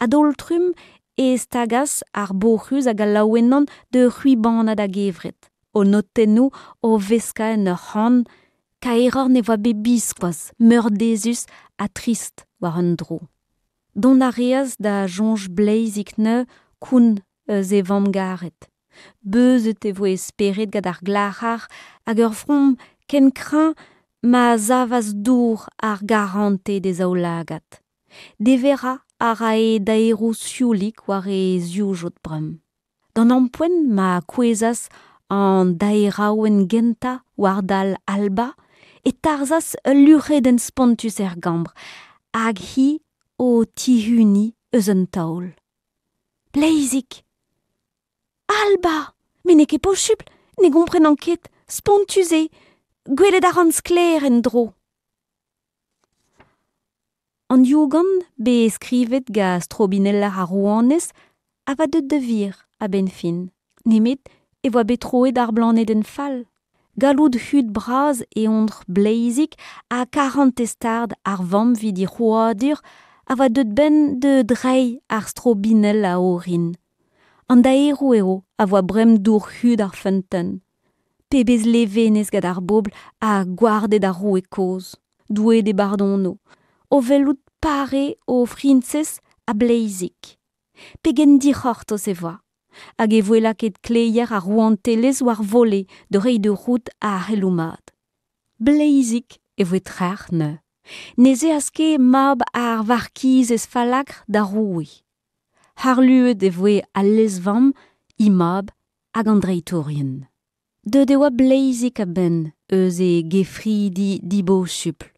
A-daol-trumm e stagas ar boc'huz hag al laouenan da c'hwibanat a-gevret, o notennoù o veskañ en ur c'han kaeroc'h ne oa bet biskoazh, meurdezus ha trist war un dro. Dont a reas da soñj Bleizig neuze koun eus e vamm garet. Beuzet e voe e spered gant ar glac'har hag ur from ken kreñv ma savas dour ar garante d'e zaoulagad. Deverañ a rae daeroù sioulik war e zivjod bremañ. D'an ampoent ma kouezhas an daeraouenn gentañ war dal Alba e tarzhas ul luc'hedenn spontus er gambr hag hi o tihuniñ eus un taol. Bleizig! Alba! Met n'eo ket posupl, ne gomprenan ket, spontus eo, gwelet a ran sklaer en-dro. An diougan bet skrivet gant strobineller ar rouanez a oa deuet da wir a-benn fin, nemet e oa bet troet ar blanedenn fall. Galloud hud bras eontr Bleizig ha karantez start ar vamm evit he c'hrouadur a oa deuet 'benn da dreiñ ar strobinell a orin. An daeroù eo a voa bremañ dour hud ar feunteun. Pebezh levenez gant ar bobl ha gwarded ar roue kozh, Doue d'e bardono, o welout pare o friñsez ha Bleizig. Pegen dic'hortoz e voa! Hag e voe lakaet kleier ar rouantelezh war vole da reiñ da c'hoût ar c'heloù mat. Bleizig e voe trec'h neuze. N'ez eas ket mab ar varkizez fallakr da roue. Harluet e voe al lezvamm, he mab hag an dreitourien. Deuet e oa Bleizig a-benn eus e gefridi dibosupl,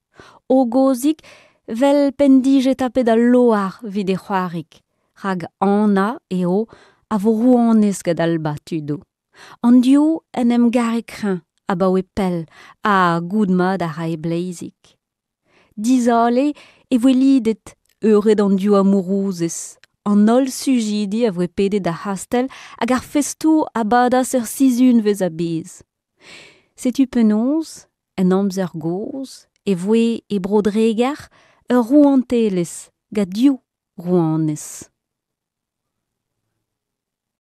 hogozik 'vel p'en dije tapet al loar evit e c'hoarig, rak Anna eo a vo rouanez gant Alba, tudoù. An div en em gare kreñv abaoe pell ha goût mat a rae Bleizig. Dizale e voe lidet eured an div amourouzez. An holl sujidi a voe pedet d'ar c'hastell hag ar festoù a badas ur sizhunvezh a-bezh. Setu penaos, en amzer gozh, e voe e Bro-Dreger ur rouantelezh gant div rouanez.